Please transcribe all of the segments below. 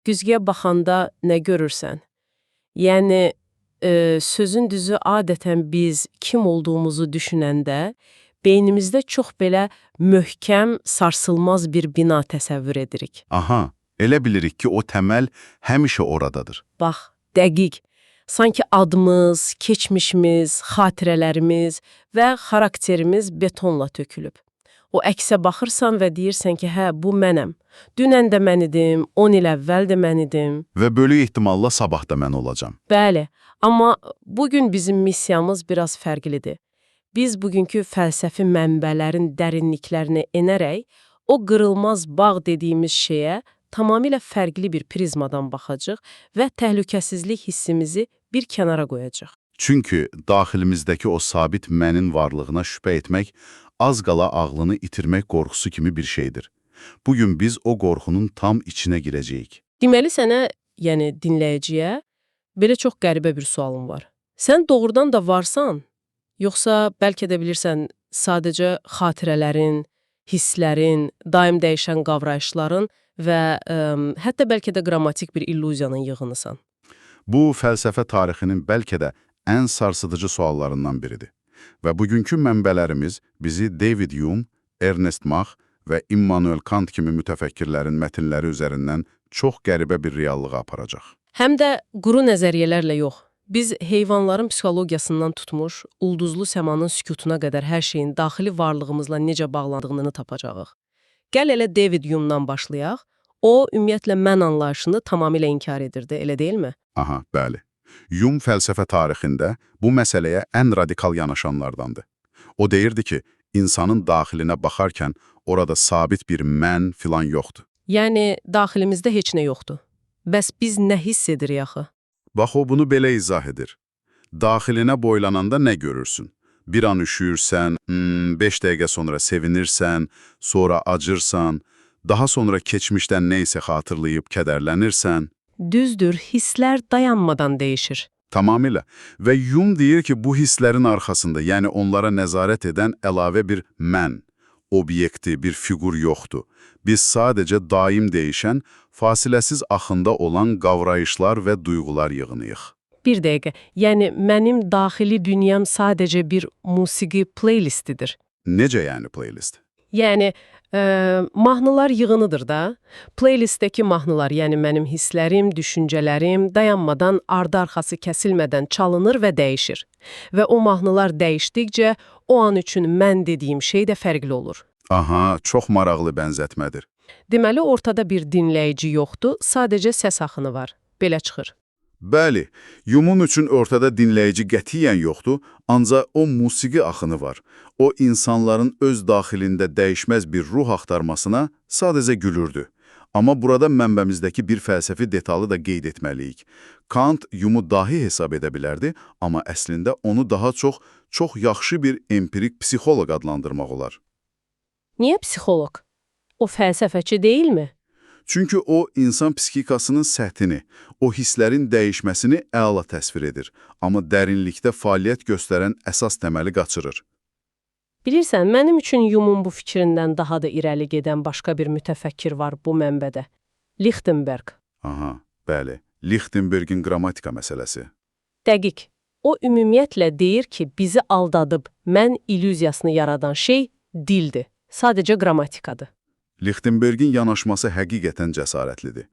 Güzgüyə baxanda nə görürsən? Yəni sözün düzü, adətən biz kim olduğumuzu düşünəndə beynimizdə çox belə möhkəm, sarsılmaz bir bina təsəvvür edirik. Aha, elə bilirik ki, o təməl həmişə oradadır. Bax, dəqiq. Sanki adımız, keçmişimiz, xatirələrimiz və xarakterimiz betonla tökülüb. O əksə baxırsan və deyirsən ki, hə, bu mənəm. Dünən də mən idim, 10 il əvvəl də mən idim. Və böyük ehtimalla sabah da mən olacam. Bəli, amma bugün bizim missiyamız biraz fərqlidir. Biz bugünkü fəlsəfi mənbələrin dərinliklərinə enərək o qırılmaz bağ dediyimiz şeyə tamamilə fərqli bir prizmadan baxacağıq və təhlükəsizlik hissimizi bir kənara qoyacağıq. Çünki daxilimizdəki o sabit mənin varlığına şübhə etmək az qala ağlını itirmək qorxusu kimi bir şeydir. Bugün biz o qorxunun tam içinə girəcəyik. Deməli sənə, yəni dinləyiciyə belə çox qəribə bir sualım var. Sən doğrudan da varsan, yoxsa bəlkə də bilirsən sadəcə xatirələrin, hisslərin, daim dəyişən qavrayışların və hətta bəlkə də qrammatik bir illüziyanın yığınısan? Bu, fəlsəfə tarixinin bəlkə də ən sarsıdıcı suallarından biridir. Və bugünkü mənbələrimiz bizi David Hume, Ernest Mach və Immanuel Kant kimi mütəfəkkirlərin mətnləri üzərindən çox qəribə bir reallığa aparacaq. Həm də quru nəzəriyyələrlə yox. Biz heyvanların psixologiyasından tutmuş, ulduzlu səmanın sükutuna qədər hər şeyin daxili varlığımızla necə bağlandığını tapacağıq. Gəl elə David Hume-dan başlayaq. O, ümumiyyətlə mən anlayışını tamamilə inkar edirdi, elə deyilmi? Aha, bəli. Hume fəlsəfə tarixində bu məsələyə ən radikal yanaşanlardandır. O deyirdi ki, insanın daxilinə baxarkən orada sabit bir mən filan yoxdur. Yəni, daxilimizdə heç nə yoxdur. Bəs biz nə hiss edirik axı? Bax, o bunu belə izah edir. Daxilinə boylananda nə görürsün? Bir an üşüyürsən, 5 dəqiqə sonra sevinirsən, sonra acırsan, daha sonra keçmişdən nə isə xatırlayıb kədərlənirsən. Düzdür, hisslər dayanmadan dəyişir. Tamamilə. Və Hume deyir ki, bu hisslərin arxasında, yəni onlara nəzarət edən əlavə bir mən, obyekti, bir fiqur yoxdur. Biz sadəcə daim dəyişən, fasiləsiz axında olan qavrayışlar və duyğular yığınıyıq. Bir dəqiqə, yəni mənim daxili dünyam sadəcə bir musiqi playlistidir. Necə yəni playlist? Yəni mahnılar yığınıdır da. Playlistdəki mahnılar, yəni mənim hisslərim, düşüncələrim dayanmadan, ardı-arxası kəsilmədən çalınır və dəyişir. Və o mahnılar dəyişdikcə o an üçün mən dediyim şey də fərqli olur. Aha, çox maraqlı bənzətmədir. Deməli ortada bir dinləyici yoxdur, sadəcə səs axını var. Belə çıxır. Bəli, Hume üçün ortada dinləyici qətiyyən yoxdur, ancaq o musiqi axını var. O, insanların öz daxilində dəyişməz bir ruh axtarmasına sadəcə gülürdü. Amma burada mənbəmizdəki bir fəlsəfi detalı da qeyd etməliyik. Kant Hume-u dahi hesab edə bilərdi, amma əslində onu daha çox yaxşı bir empirik psixoloq adlandırmaq olar. Niyə psixoloq? O fəlsəfəçi deyilmi? Çünki o, insan psixikasının səthini, o hisslərin dəyişməsini əla təsvir edir. Amma dərinlikdə fəaliyyət göstərən əsas təməli qaçırır. Bilirsən, mənim üçün Hume-un bu fikrindən daha da irəli gedən başqa bir mütəfəkkir var bu mənbədə. Lichtenberg. Aha, bəli. Lichtenbergin qrammatika məsələsi. Dəqiq. O ümumiyyətlə deyir ki, bizi aldadıb mən illüziyasını yaradan şey dildir. Sadəcə qrammatikadır. Lichtenbergin yanaşması həqiqətən cəsarətlidir.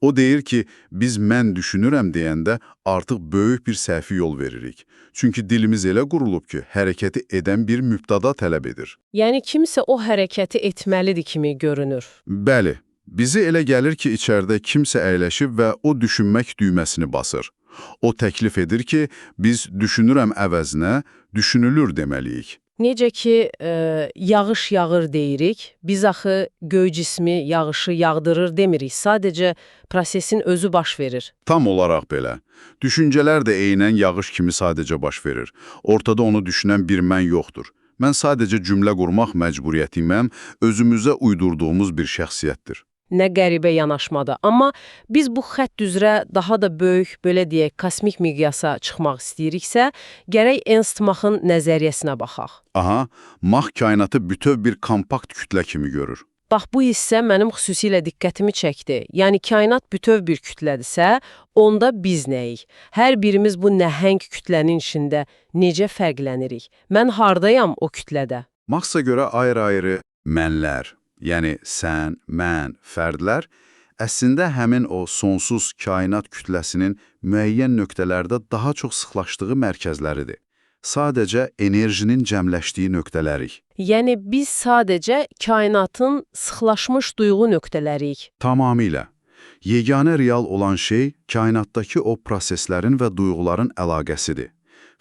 O deyir ki, biz mən düşünürəm deyəndə artıq böyük bir səhvi yol veririk. Çünki dilimiz elə qurulub ki, hərəkəti edən bir mübtəda tələb edir. Yəni kimsə o hərəkəti etməlidir kimi görünür. Bəli, bizi elə gəlir ki, içəridə kimsə əyləşib və o düşünmək düyməsini basır. O təklif edir ki, biz düşünürəm əvəzinə düşünülür deməliyik. Necə ki, yağış yağır deyirik, biz axı göy cismi yağışı yağdırır demirik. Sadəcə prosesin özü baş verir. Tam olaraq belə. Düşüncələr də eynən yağış kimi sadəcə baş verir. Ortada onu düşünən bir mən yoxdur. Mən sadəcə cümlə qurmaq məcburiyyətiyəm, özümüzə uydurduğumuz bir şəxsiyyətdir. Nə qəribə yanaşmadır. Amma biz bu xətt üzrə daha da böyük, belə deyək, kosmik miqyasa çıxmaq istəyiriksə, gərək Ernst Machın nəzəriyyəsinə baxaq. Aha, Mach kainatı bütöv bir kompakt kütlə kimi görür. Bax, bu hissə mənim xüsusilə diqqətimi çəkdi. Yəni kainat bütöv bir kütlədirsə, onda biz nəyik? Hər birimiz bu nəhəng kütlənin içində necə fərqlənirik? Mən hardayam o kütlədə? Marxa görə ayrı-ayrı mənlər, yəni sən, mən, fərdlər əslində həmin o sonsuz kainat kütləsinin müəyyən nöqtələrdə daha çox sıxlaşdığı mərkəzləridir. Sadəcə enerjinin cəmləşdiyi nöqtələrik. Yəni biz sadəcə kainatın sıxlaşmış duyğu nöqtələriyik. Tamamilə. Yeganə real olan şey kainatdakı o proseslərin və duyğuların əlaqəsidir.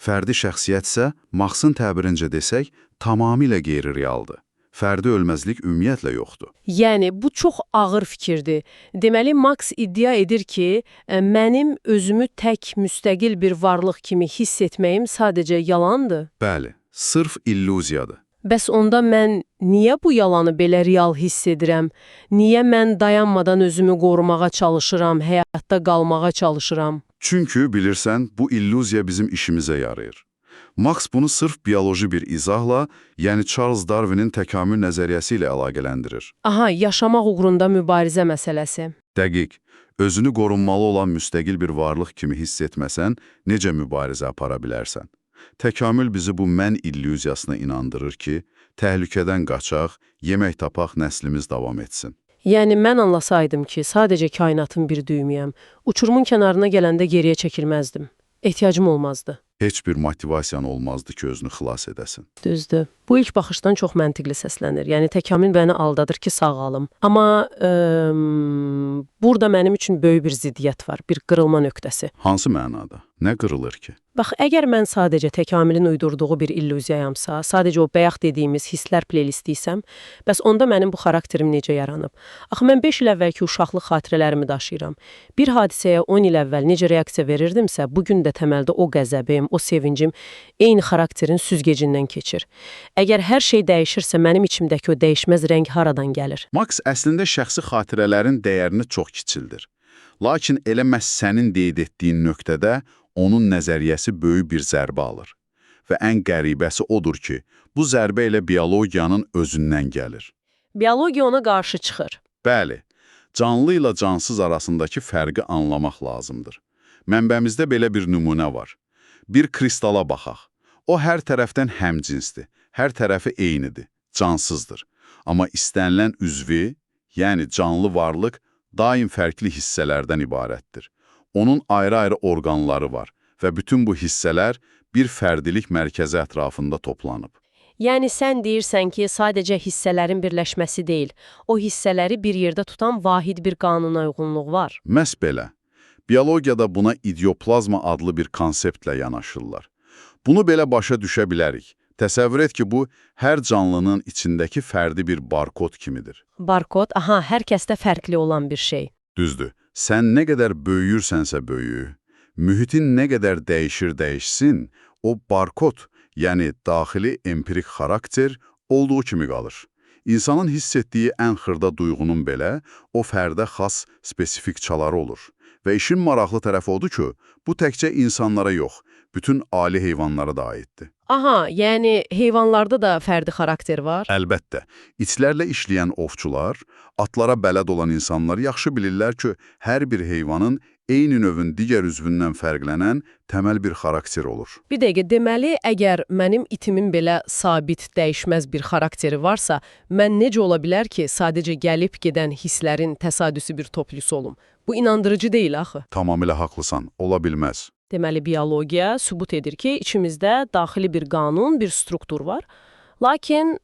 Fərdi şəxsiyyət isə, Marxın təbirincə desək, tamamilə qeyri-realdır. Fərdi ölməzlik ümumiyyətlə yoxdur. Yəni bu çox ağır fikirdir. Deməli Marx iddia edir ki, mənim özümü tək müstəqil bir varlıq kimi hiss etməyim sadəcə yalandır. Bəli, sırf illüziyadır. Bəs onda mən niyə bu yalanı belə real hiss edirəm? Niyə mən dayanmadan özümü qorumağa çalışıram, həyatda qalmağa çalışıram? Çünki bilirsən, bu illüziya bizim işimizə yarayır. Marx bunu sırf bioloji bir izahla, yəni Charles Darwinin təkamül nəzəriyyəsi ilə əlaqələndirir. Aha, yaşamaq uğrunda mübarizə məsələsi. Dəqiq, özünü qorunmalı olan müstəqil bir varlıq kimi hiss etməsən, necə mübarizə apara bilərsən? Təkamül bizi bu mən illüziyasına inandırır ki, təhlükədən qaçaq, yemək tapaq, nəslimiz davam etsin. Yəni mən anlasaydım ki, sadəcə kainatın bir düyümüyəm, uçurumun kənarına gələndə geriyə çəkilməzdim. Ehtiyacım olmazdı. Heç bir motivasiyan olmazdı ki, özünü xilas edəsin. Düzdür. Bu ilk baxışdan çox məntiqli səslənir. Yəni təkamül məni aldadır ki, sağalım. Amma burada mənim üçün böyük bir ziddiyyət var, bir qırılma nöqtəsi. Hansı mənada? Nə qırılır ki? Bax, əgər mən sadəcə təkamülün uydurduğu bir illüziyayamsa, sadəcə o bayaq dediyimiz hisslər playlistiysəm, bəs onda mənim bu xarakterim necə yaranıb? Axı mən 5 il əvvəlki uşaqlıq xatirələrimi daşıyıram. Bir hadisəyə 10 il əvvəl necə reaksiya verirdimsə, bu gün də təməldə o qəzəbim, o sevincim eyni xarakterin süzgecindən keçir. Əgər hər şey dəyişirsə, mənim içimdəki o dəyişməz rəng haradan gəlir? Marx əslində şəxsi xatirələrin dəyərini çox kiçildir. Lakin elə məhz sənin qeyd etdiyin nöqtədə onun nəzəriyyəsi böyük bir zərbə alır. Və ən qəribəsi odur ki, bu zərbə elə biologiyanın özündən gəlir. Biologiya ona qarşı çıxır. Bəli, canlı ilə cansız arasındakı fərqi anlamaq lazımdır. Mənbəmizdə belə bir nümunə var. Bir kristala baxaq. O hər tərəfdən həmcinsdir, hər tərəfi eynidir, cansızdır. Amma istənilən üzvü, yəni canlı varlıq, daim fərqli hissələrdən ibarətdir. Onun ayrı-ayrı orqanları var və bütün bu hissələr bir fərdilik mərkəzi ətrafında toplanıb. Yəni sən deyirsən ki, sadəcə hissələrin birləşməsi deyil, o hissələri bir yerdə tutan vahid bir qanuna uyğunluq var. Məhz belə. Biologiyada buna idioplazma adlı bir konseptlə yanaşırlar. Bunu belə başa düşə bilərik. Təsəvvür et ki, bu, hər canlının içindəki fərdi bir barkod kimidir. Barkod, aha, hər kəsdə fərqli olan bir şey. Düzdür, sən nə qədər böyüyürsənsə böyü, mühitin nə qədər dəyişir dəyişsin, o barkod, yəni daxili empirik xarakter olduğu kimi qalır. İnsanın hiss etdiyi ən xırda duyğunun belə o fərdə xas spesifik çaları olur. Və işin maraqlı tərəfi odur ki, bu təkcə insanlara yox, bütün ali heyvanlara da aiddir. Aha, yəni heyvanlarda da fərdi xarakter var. Əlbəttə, itlərlə işləyən ovçular, atlara bələd olan insanlar yaxşı bilirlər ki, hər bir heyvanın eyni növün digər üzvündən fərqlənən təməl bir xarakteri olur. Bir dəqiqə, deməli, əgər mənim itimin belə sabit, dəyişməz bir xarakteri varsa, mən necə ola bilər ki, sadəcə gəlib gedən hisslərin təsadüsi bir toplusu olum? Bu inandırıcı deyil axı. Tamamilə haqlısan, ola bilməz. Deməli, biologiya sübut edir ki, içimizdə daxili bir qanun, bir struktur var. Lakin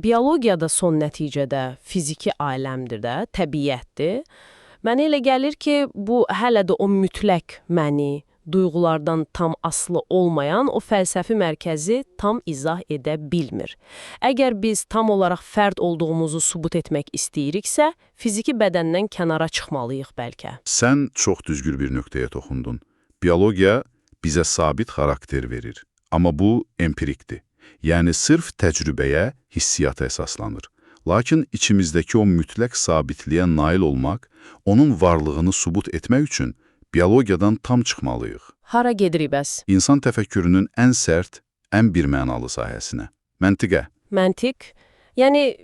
biologiya da son nəticədə fiziki aləmdir də, təbiətdir. Mənə elə gəlir ki, bu hələ də o mütləq məni, duyğulardan tam asılı olmayan o fəlsəfi mərkəzi tam izah edə bilmir. Əgər biz tam olaraq fərd olduğumuzu sübut etmək istəyiriksə, fiziki bədəndən kənara çıxmalıyıq bəlkə. Sən çox düzgün bir nöqtəyə toxundun. Biologiya bizə sabit xarakter verir. Amma bu empirikdir. Yəni sırf təcrübəyə, hissiyata əsaslanır. Lakin içimizdəki o mütləq sabitliyə nail olmaq, onun varlığını sübut etmək üçün biologiyadan tam çıxmalıyıq. Hara gedirik bəs? İnsan təfəkkürünün ən sərt, ən birmənalı sahəsinə. Məntiqə. Məntiq, Yəni,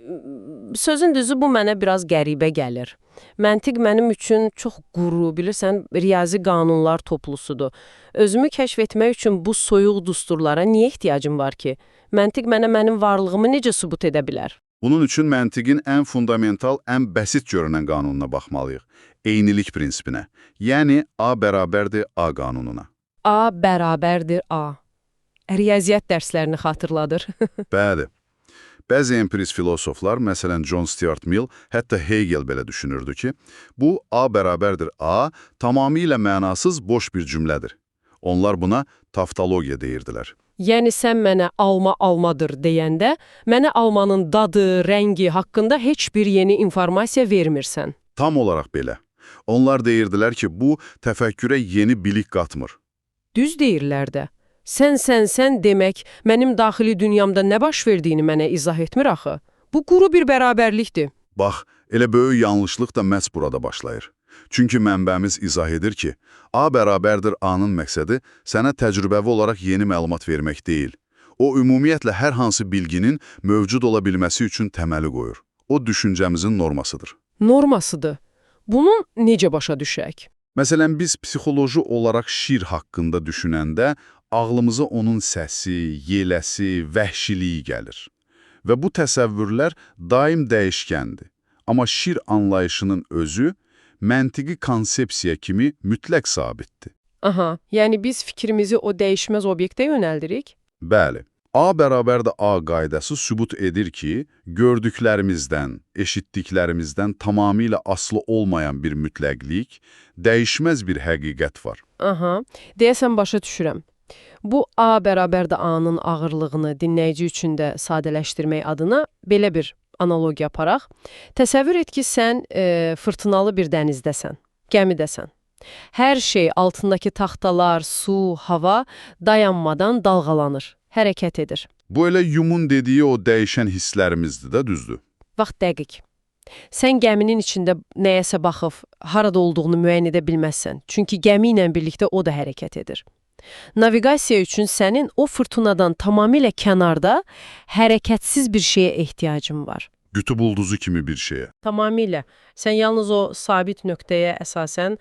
sözün düzü bu mənə biraz qəribə gəlir. Məntiq mənim üçün çox quru, bilirsən, riyazi qanunlar toplusudur. Özümü kəşf etmək üçün bu soyuq düsturlara niyə ehtiyacım var ki? Məntiq mənə mənim varlığımı necə sübut edə bilər? Bunun üçün məntiqin ən fundamental, ən bəsit görünən qanununa baxmalıyıq. Eynilik prinsipinə. Yəni A bərabərdir A qanununa. A bərabərdir A. Riyaziyyat dərslərini xatırladır. Bəli. Bəzi empirist filosoflar, məsələn John Stuart Mill, hətta Hegel belə düşünürdü ki, bu A bərabərdir A tamamilə mənasız boş bir cümlədir. Onlar buna taftologiya deyirdilər. Yəni sən mənə alma almadır deyəndə, mənə almanın dadı, rəngi haqqında heç bir yeni informasiya vermirsən. Tam olaraq belə. Onlar deyirdilər ki, bu təfəkkürə yeni bilik qatmır. Düz deyirlər də. Sən, sən, sən demək mənim daxili dünyamda nə baş verdiyini mənə izah etmir axı. Bu quru bir bərabərlikdir. Bax, elə böyük yanlışlıq da məhz burada başlayır. Çünki mənbəmiz izah edir ki, A bərabərdir A-nın məqsədi sənə təcrübəvi olaraq yeni məlumat vermək deyil. O, ümumiyyətlə hər hansı bilginin mövcud ola bilməsi üçün təməli qoyur. O, düşüncəmizin normasıdır. Normasıdır. Bunu necə başa düşək? Məsələn, biz psixoloji olaraq şir haqqında düşünəndə ağlımıza onun səsi, yeləsi, vəhşiliyi gəlir. Və bu təsəvvürlər daim dəyişkəndir. Amma şir anlayışının özü məntiqi konsepsiya kimi mütləq sabitdir. Aha, yəni biz fikrimizi o dəyişməz obyektə yönəldirik? Bəli. A bərabər də A qaydası sübut edir ki, gördüklərimizdən, eşitdiklərimizdən tamamilə asılı olmayan bir mütləqlik, dəyişməz bir həqiqət var. Aha, deyəsən başa düşürəm. Bu A bərabər də A-nın ağırlığını dinləyici üçün də sadələşdirmək adına belə bir analogiya aparaq. Təsəvvür et ki, sən fırtınalı bir dənizdəsən, gəmidəsən. Hər şey altındakı taxtalar, su, hava dayanmadan dalğalanır, hərəkət edir. Bu elə Yumun dediyi o dəyişən hisslərimizdir də, düzdür? Vaxt dəqiq. Sən gəminin içində nəyəsə baxıb harada olduğunu müəyyən edə bilməzsən. Çünki gəmi ilə birlikdə o da hərəkət edir. Naviqasiya üçün sənin o fırtınadan tamamilə kənarda hərəkətsiz bir şeyə ehtiyacın var. Qütb ulduzu kimi bir şeyə. Tamamilə. Sən yalnız o sabit nöqtəyə əsasən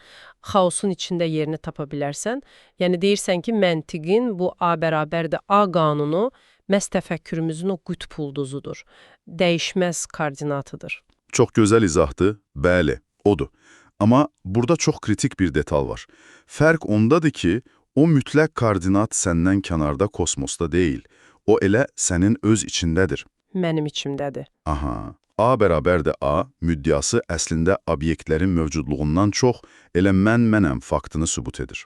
xaosun içində yerini tapa bilərsən. Yəni deyirsən ki, məntiqin bu A bərabərdir A qanunu məhz təfəkkürümüzün o qütb ulduzudur. Dəyişməz koordinatıdır. Çox gözəl izahdır. Bəli, odur. Amma burada çox kritik bir detal var. Fərq ondadır ki, o mütləq koordinat səndən kənarda kosmosda deyil. O elə sənin öz içindədir. Mənim içimdədir. Aha. A bərabərdir A müddəası əslində obyektlərin mövcudluğundan çox elə mən mənəm faktını sübut edir.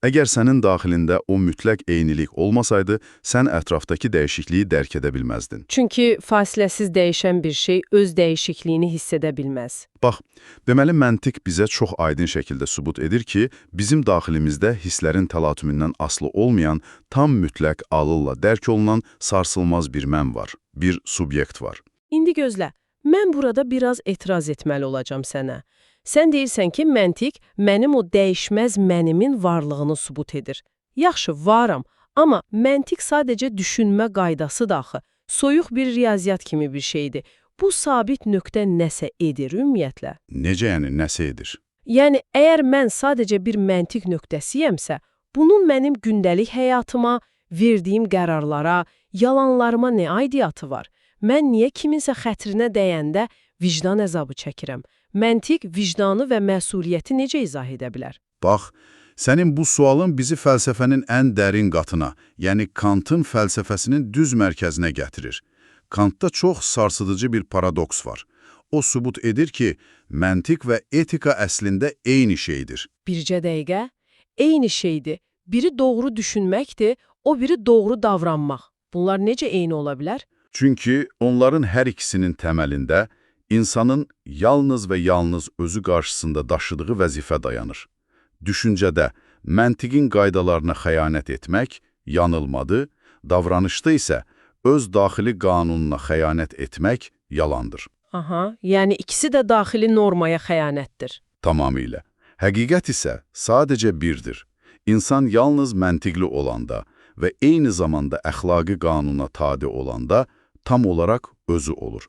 Əgər sənin daxilində o mütləq eynilik olmasaydı, sən ətrafdakı dəyişikliyi dərk edə bilməzdin. Çünki fasiləsiz dəyişən bir şey öz dəyişikliyini hiss edə bilməz. Bax, deməli məntiq bizə çox aydın şəkildə sübut edir ki, bizim daxilimizdə hisslərin təlatümündən asılı olmayan, tam mütləq ağılla dərk olunan sarsılmaz bir mən var, bir subyekt var. İndi gözlə, mən burada biraz etiraz etməli olacağam sənə. Sən deyirsən ki, məntiq mənim o dəyişməz mənimin varlığını sübut edir. Yaxşı, varam, amma məntiq sadəcə düşünmə qaydası da axı. Soyuq bir riyaziyyat kimi bir şeydir. Bu sabit nöqtə nəsə edir ümumiyyətlə. Necə yəni, nəsə edir? Yəni, əgər mən sadəcə bir məntiq nöqtəsiyəmsə, bunun mənim gündəlik həyatıma, verdiyim qərarlara, yalanlarıma nə aidiyyatı var? Mən niyə kiminsə xətrinə dəyəndə vicdan əzabı çəkirəm? Məntiq vicdanı və məsuliyyəti necə izah edə bilər? Bax, sənin bu sualın bizi fəlsəfənin ən dərin qatına, yəni Kantın fəlsəfəsinin düz mərkəzinə gətirir. Kantda çox sarsıdıcı bir paradoks var. O sübut edir ki, məntiq və etika əslində eyni şeydir. Bircə dəqiqə, eyni şeydir. Biri doğru düşünməkdir, o biri doğru davranmaq. Bunlar necə eyni ola bilər? Çünki onların hər ikisinin təməlində insanın yalnız və yalnız özü qarşısında daşıdığı vəzifə dayanır. Düşüncədə məntiqin qaydalarına xəyanət etmək yanılmadır, davranışda isə öz daxili qanununa xəyanət etmək yalandır. Aha, yəni ikisi də daxili normaya xəyanətdir. Tamamilə. Həqiqət isə sadəcə birdir. İnsan yalnız məntiqli olanda və eyni zamanda əxlaqi qanuna tabe olanda tam olaraq özü olur.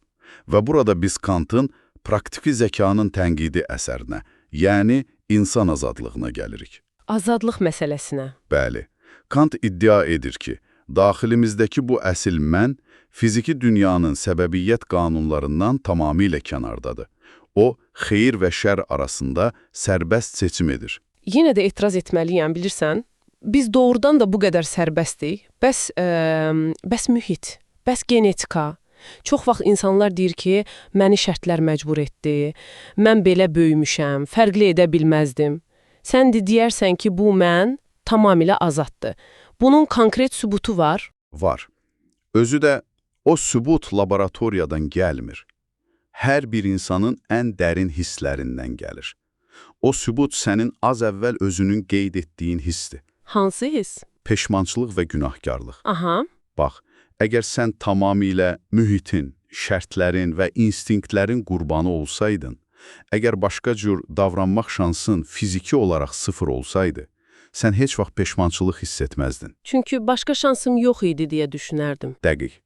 Və burada biz Kantın praktiki zəkanın tənqidi əsərinə, yəni insan azadlığına gəlirik. Azadlıq məsələsinə. Bəli, Kant iddia edir ki, daxilimizdəki bu əsil mən, fiziki dünyanın səbəbiyyət qanunlarından tamamilə kənardadır. O, xeyir və şər arasında sərbəst seçim edir. Yenə də etiraz etməliyəm, bilirsən? Biz doğrudan da bu qədər sərbəstdik. Bəs mühit, bəs genetika. Çox vaxt insanlar deyir ki, məni şərtlər məcbur etdi, mən belə böyümüşəm, fərqli edə bilməzdim. Sən də deyərsən ki, bu mən tamamilə azaddır. Bunun konkret sübutu var. Var. Özü də o sübut laboratoriyadan gəlmir. Hər bir insanın ən dərin hisslərindən gəlir. O sübut sənin az əvvəl özünün qeyd etdiyin hissdir. Hansı hiss? Peşmançılıq və günahkarlıq. Aha. Bax, əgər sən tamamilə mühitin, şərtlərin və instinktlərin qurbanı olsaydın, əgər başqa cür davranmaq şansın fiziki olaraq sıfır olsaydı, sən heç vaxt peşmançılıq hiss etməzdin. Çünki başqa şansım yox idi deyə düşünərdim. Dəqiq.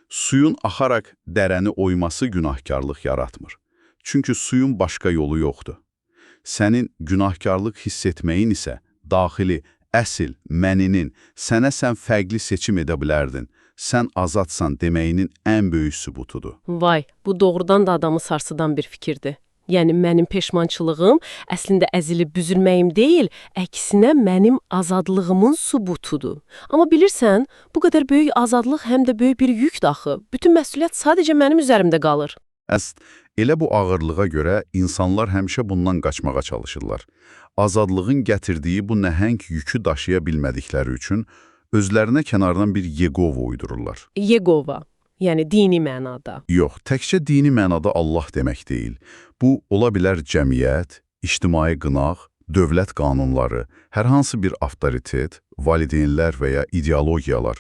Suyun axaraq dərəni oyması günahkarlıq yaratmır. Çünki suyun başqa yolu yoxdur. Sənin günahkarlıq hiss etməyin isə daxili, əsil, məninin, sənə sən fərqli seçim edə bilərdin, sən azadsan deməyinin ən böyük sübutudur. Vay, bu doğrudan da adamı sarsıdan bir fikirdir. Yəni mənim peşmançılığım əslində əzilib büzülməyim deyil, əksinə mənim azadlığımın sübutudur. Amma bilirsən, bu qədər böyük azadlıq həm də böyük bir yükdür axı. Bütün məsuliyyət sadəcə mənim üzərimdə qalır. Elə bu ağırlığa görə insanlar həmişə bundan qaçmağa çalışırlar. Azadlığın gətirdiyi bu nəhəng yükü daşıya bilmədikləri üçün özlərinə kənardan bir Yegova uydururlar. Yegova, yəni dini mənada. Yox, təkcə dini mənada Allah demək deyil. Bu, ola bilər cəmiyyət, ictimai qınaq, dövlət qanunları, hər hansı bir avtoritet, valideynlər və ya ideologiyalar.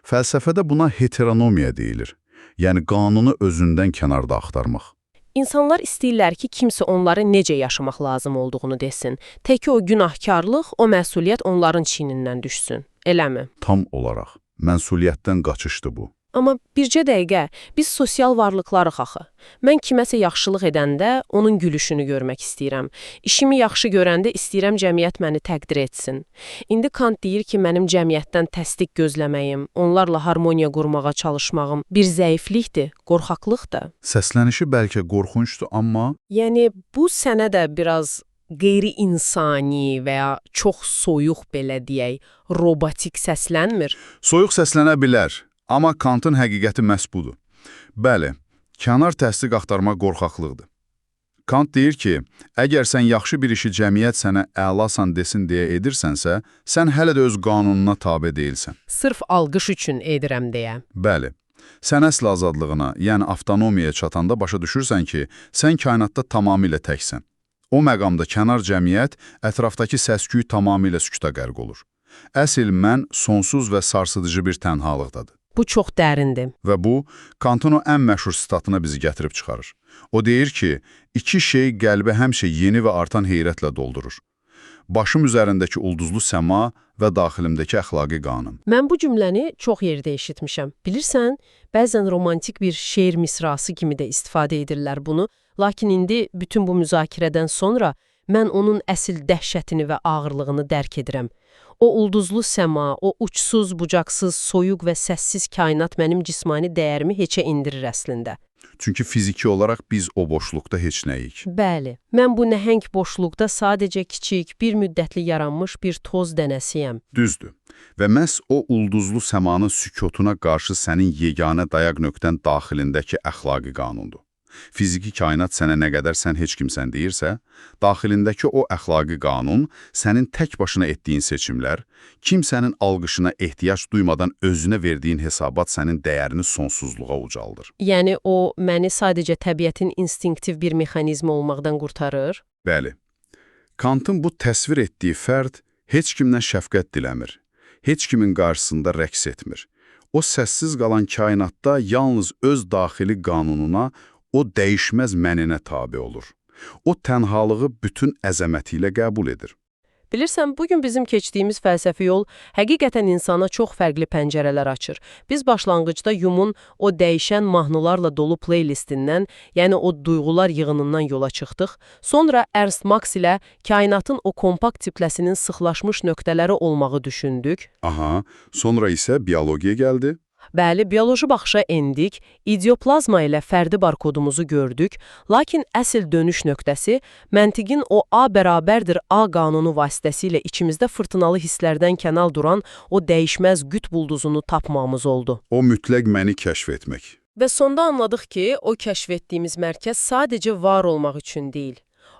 Fəlsəfədə buna heteronomiya deyilir. Yəni qanunu özündən kənarda axtarmaq. İnsanlar istəyirlər ki, kimsə onlara necə yaşamaq lazım olduğunu desin. Tək o günahkarlıq, o məsuliyyət onların çiynindən düşsün. Eləmi? Tam olaraq. Məsuliyyətdən qaçışdır bu. Amma bircə dəqiqə, biz sosial varlıqlarıq axı. Mən kiməsə yaxşılıq edəndə onun gülüşünü görmək istəyirəm. İşimi yaxşı görəndə istəyirəm cəmiyyət məni təqdir etsin. İndi Kant deyir ki, mənim cəmiyyətdən təsdiq gözləməyim, onlarla harmoniya qurmağa çalışmağım bir zəiflikdir, qorxaqlıqdır. Səslənişi bəlkə qorxuncdur, amma Yəni bu sənə də biraz qeyri-insani və ya çox soyuq belə deyək, robotik səslənmir. Soyuq səslənə bilər, amma Kantın həqiqəti məhz budur. Bəli, kənar təsdiq axtarmaq qorxaqlıqdır. Kant deyir ki, əgər sən yaxşı bir işi cəmiyyət sənə əlasan desin deyə edirsənsə, sən hələ də öz qanununa tabe deyilsən. Sırf alqış üçün edirəm deyə. Bəli, sən əsl azadlığına, yəni avtonomiyaya çatanda başa düşürsən ki, sən kainatda tamamilə təksən. O məqamda kənar cəmiyyət, ətrafdakı səs-küy tamamilə sükuta qərq olur. Əsl mən sonsuz və sarsıdıcı bir tənhalıqdadır. Bu çox dərindir. Və bu, Kantın o ən məşhur sitatına bizi gətirib çıxarır. O deyir ki, iki şey qəlbi həmişə yeni və artan heyrətlə doldurur. Başım üzərindəki ulduzlu səma və daxilimdəki əxlaqi qanun. Mən bu cümləni çox yerdə eşitmişəm. Bilirsən, bəzən romantik bir şeir misrası kimi də istifadə edirlər bunu. Lakin indi bütün bu müzakirədən sonra mən onun əsl dəhşətini və ağırlığını dərk edirəm. O ulduzlu səma, o uçsuz, bucaqsız, soyuq və səssiz kainat mənim cismani dəyərimi heçə endirir əslində. Çünki fiziki olaraq biz o boşluqda heç nəyik. Bəli, mən bu nəhəng boşluqda sadəcə kiçik, bir müddətli yaranmış bir toz dənəsiyəm. Düzdür. Və məhz o ulduzlu səmanın sükutuna qarşı sənin yeganə dayaq nöqtən daxilindəki əxlaqi qanundur. Fiziki kainat sənə nə qədər sən heç kimsən deyirsə, daxilindəki o əxlaqi qanun, sənin tək başına etdiyin seçimlər, kimsənin alqışına ehtiyac duymadan özünə verdiyin hesabat sənin dəyərini sonsuzluğa ucaldır. Yəni o məni sadəcə təbiətin instinktiv bir mexanizmi olmaqdan qurtarır? Bəli. Kantın bu təsvir etdiyi fərd heç kimdən şəfqət diləmir, heç kimin qarşısında rəqs etmir. O səssiz qalan kainatda yalnız öz daxili qanununa, o dəyişməz məninə tabe olur. O tənhalığı bütün əzəməti ilə qəbul edir. Bilirsən, bugün bizim keçdiyimiz fəlsəfi yol həqiqətən insana çox fərqli pəncərələr açır. Biz başlanğıcda Yumun o dəyişən mahnılarla dolu playlistindən, yəni o duyğular yığınından yola çıxdıq. Sonra Ernst Mach ilə kainatın o kompakt kütləsinin sıxlaşmış nöqtələri olmağı düşündük. Aha, sonra isə biologiya gəldi. Bəli, bioloji baxışa endik, idioplazma ilə fərdi barkodumuzu gördük, lakin əsl dönüş nöqtəsi məntiqin o A bərabərdir A qanunu vasitəsilə içimizdə fırtınalı hisslərdən kənar duran o dəyişməz qütb ulduzunu tapmamız oldu. O mütləq məni kəşf etmək. Və sonda anladıq ki, o kəşf etdiyimiz mərkəz sadəcə var olmaq üçün deyil.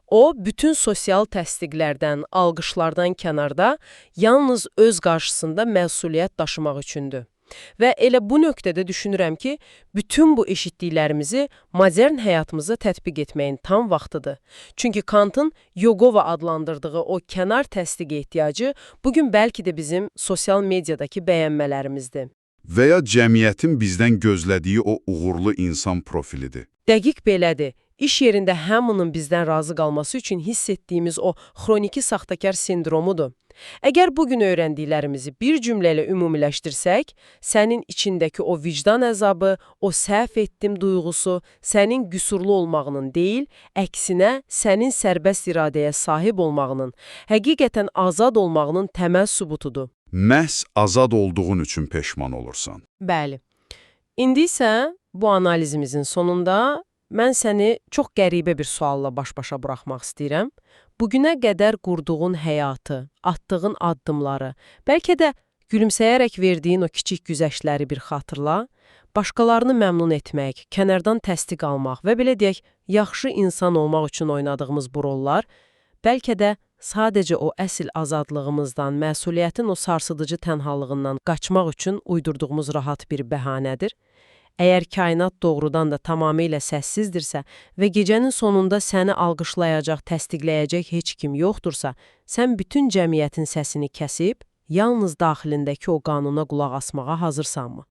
O, bütün sosial təsdiqlərdən, alqışlardan kənarda yalnız öz qarşısında məsuliyyət daşımaq üçündür. Və elə bu nöqtədə düşünürəm ki, bütün bu eşitdiklərimizi modern həyatımıza tətbiq etməyin tam vaxtıdır. Çünki Kantın Yogova adlandırdığı o kənar təsdiq ehtiyacı bugün bəlkə də bizim sosial mediadakı bəyənmələrimizdir. Və ya cəmiyyətin bizdən gözlədiyi o uğurlu insan profilidir. Dəqiq belədir. İş yerində hamının bizdən razı qalması üçün hiss etdiyimiz o xroniki saxtakar sindromudur. Əgər bugün öyrəndiklərimizi bir cümlə ilə ümumiləşdirsək, sənin içindəki o vicdan əzabı, o səhv etdim duyğusu, sənin qüsurlu olmağının deyil, əksinə sənin sərbəst iradəyə sahib olmağının, həqiqətən azad olmağının təməl sübutudur. Məhz azad olduğun üçün peşman olursan. Bəli. İndi isə bu analizimizin sonunda mən səni çox qəribə bir sualla baş-başa buraxmaq istəyirəm. Bugünə qədər qurduğun həyatı, atdığın addımları, bəlkə də gülümsəyərək verdiyin o kiçik güzəştləri bir xatırla, başqalarını məmnun etmək, kənardan təsdiq almaq və belə deyək, yaxşı insan olmaq üçün oynadığımız bu rollar, bəlkə də sadəcə o əsl azadlığımızdan, məsuliyyətin o sarsıdıcı tənhalığından qaçmaq üçün uydurduğumuz rahat bir bəhanədir. Əgər kainat doğrudan da tamamilə səssizdirsə və gecənin sonunda səni alqışlayacaq, təsdiqləyəcək heç kim yoxdursa, sən bütün cəmiyyətin səsini kəsib, yalnız daxilindəki o qanuna qulaq asmağa hazırsanmı?